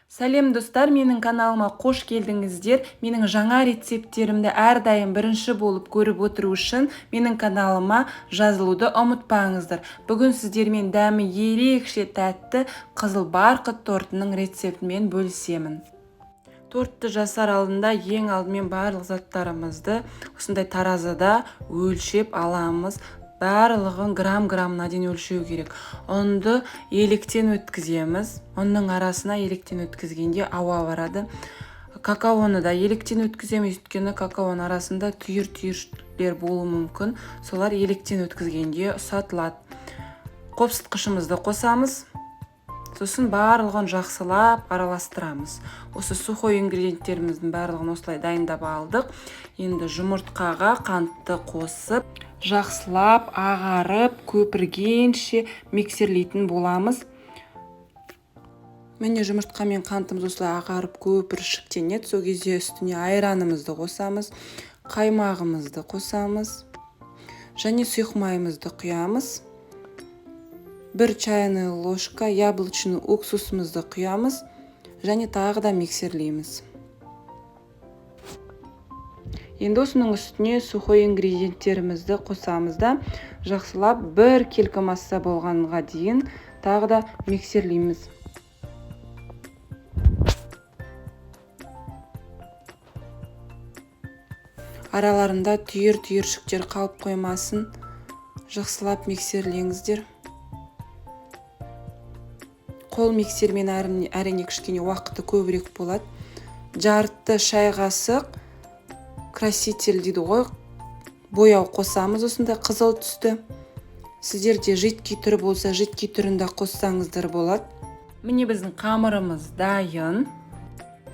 Сәлем, достар, менің каналыма қош келдіңіздер. Менің жаңа рецепттерімді әрдайым бірінші болып көріп отыру үшін менің каналыма жазылуды ұмытпаңыздар. Бүгін сіздермен дәмі ерекше тәтті қызыл барқыт тортының рецептімен бөлісемін. Тортты жасар алдында ең алдымен барлық заттарымызды осындай таразыда өлшеп аламыз. Барлығын грамм-граммына дейін өлшеу керек. Ұнды електен өткіземіз. Ұнның арасына електен өткізгенде ауа барады. Какаоны да електен өткіземіз, өйткені какаоның арасында түйір-түйіршіктер болуы мүмкін. Солар електен өткізгенде ұсатылады. Қопсытқышымызды қосамыз. Сосын барлығын жақсылап араластырамыз. Осы сухой ингредиенттеріміздің барлығын осылай дайындап алдық. Енді жұмыртқаға қантты қосып, жақсылап ағарып, көпіргенше миксерлейтін боламыз. Міне, жұмыртқа мен қантымыз осылай ағарып көпіршіктенеді. Сол кезде үстіне айранымызды қосамыз, қаймағымызды қосамыз және сұйық майымызды құямыз. 1 чайная ложка яблочный уксусымызды құямыз және тағы да миксерлейміз. Енді осының үстіне сухой ингредиенттерімізді қосамыз да, жақсылап бір келкі масса болғанға дейін тағы да миксерлейміз. Араларында түйір-түйіршіктер қалып қоймасын, жақсылап миксерлеңіздер. Қол миксермен әрине кішкене уақыты көбірек болады. Жарты шай қасық краситель дейді ғой, бояу қосамыз, осындай қызыл түсті. Сіздерде жидкий түрі болса, жидкий түрін де қоссаңыздар болады. Міне, біздің қамырымыз дайын.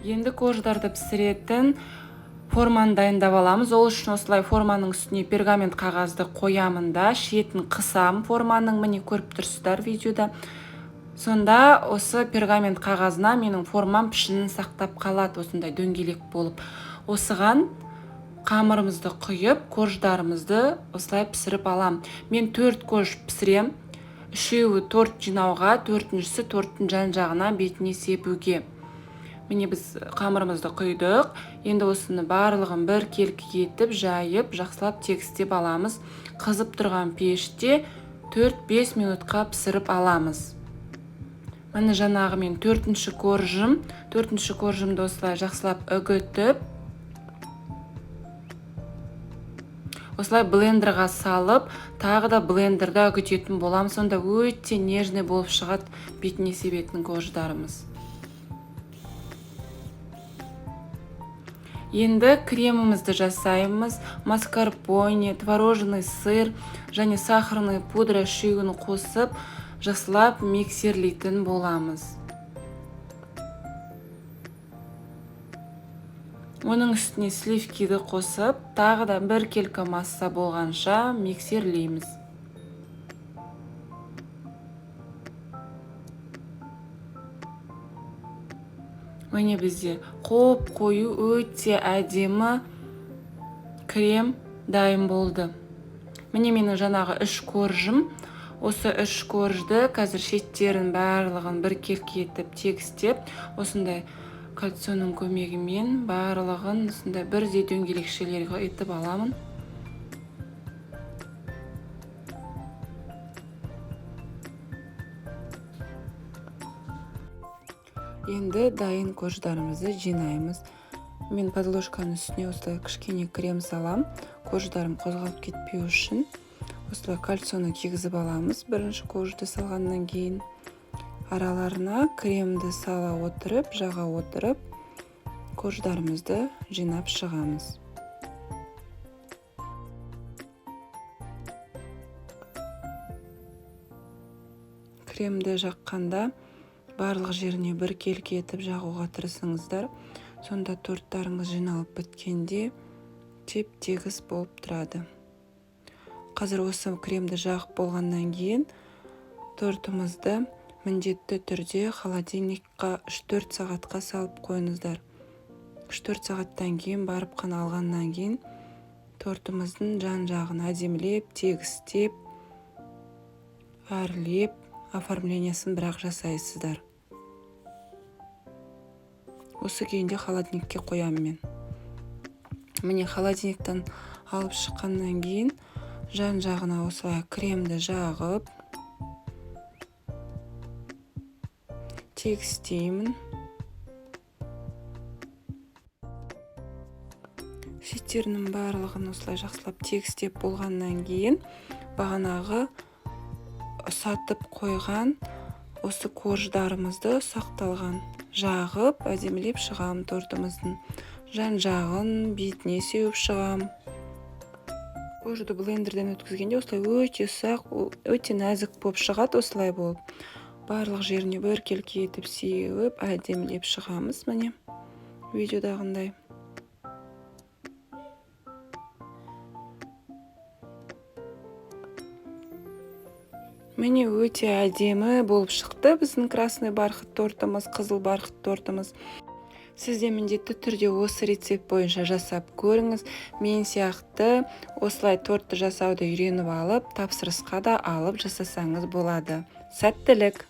Енді корждарды пісіретін форманы дайындап аламыз. Ол үшін осылай форманың үстіне пергамент қағазды қоямын да, шетін қысам форманың, міне, көріп тұрсыздар видеода. Сонда осы пергамент қағазына менің формам пішінін сақтап қалады, осындай дөңгелек болып. Осыған қамырымызды құйып, корждарымызды осылай пісіріп алам. Мен 4 корж пісірем. Үшеуі торт жинауға, төртіншісі торттың жан-жағына, бетіне себуге. Міне, біз қамырымызды құйдық. Енді осыны барлығын бір келкі етіп, жайып, жақсылап тегістеп аламыз. Қызып тұрған пеште 4-5 минутқа пісіріп аламыз. Міне, жаңағы мен төртінші коржым. Төртінші коржымды осылай жақсылап үгітіп, осылай блендерға салып, тағы да блендерда үгітетін боламын. Сонда өте нежный болып шығады бетіне себетін корждарымыз. Енді кремімізді жасаймыз. Маскарпоне, творожный сыр және сахарный пудра үшеуін қосып, жақсылап миксерлейтін боламыз. Оның үстіне сливкиді қосып, тағы да бір келкі масса болғанша миксерлейміз. Міне, бізде қоп-қою өте әдемі крем дайын болды. Міне, менің жаңағы 3 коржым. Осы 3 коржды қазір шеттерін барлығын бір келкі етіп тегістеп, осындай кольцоның көмегімен барлығын осындай бірдей дөңгелекшелерге етіп аламын. Енді дайын корждарымызды жинаймыз. Мен подложканың үстіне осылай кішкене крем салам, корждарым қозғалып кетпеу үшін. Осылай кольцоны кигізіп аламыз. Бірінші коржды салғаннан кейін араларына кремді сала отырып, жаға отырып, корждарымызды жинап шығамыз. Кремді жаққанда барлық жеріне бір келкі етіп жағуға тырысыңыздар. Сонда торттарыңыз жиналып біткенде теп-тегіс болып тұрады. Қазір осы кремді жағып болғаннан кейін тортымызды міндетті түрде холодильникқа үш-төрт сағатқа салып қойыңыздар. Үш-төрт сағаттан кейін барып қана алғаннан кейін тортымыздың жан-жағын әдемілеп, тегістеп, әрлеп, оформлениясын бірақ жасайсыздар. Осы күйінде холодильникке қоямын мен. Міне, холодильниктен алып шыққаннан кейін жан-жағына осылай кремді жағып тегістеймін. Шеттерінің барлығын осылай жақсылап тегістеп болғаннан кейін бағанағы ұсатып қойған осы корждарымызды ұсақталған жағып әдемілеп шығамын. Тортымыздың жан-жағын, бетіне сеуіп шығамын. Коржды блендерден өткізгенде осылай өте ұсақ, өте нәзік болып шығады. Осылай болып барлық жеріне біркелкі етіп сеуіп әдемілеп шығамыз, міне, видеодағындай. Міне, өте әдемі болып шықты біздің красный бархат тортымыз, қызыл бархат тортымыз. Сіз де міндетті түрде осы рецепт бойынша жасап көріңіз. Мен сияқты осылай тортты жасауды үйреніп алып, тапсырысқа да алып жасасаңыз болады. Сәттілік!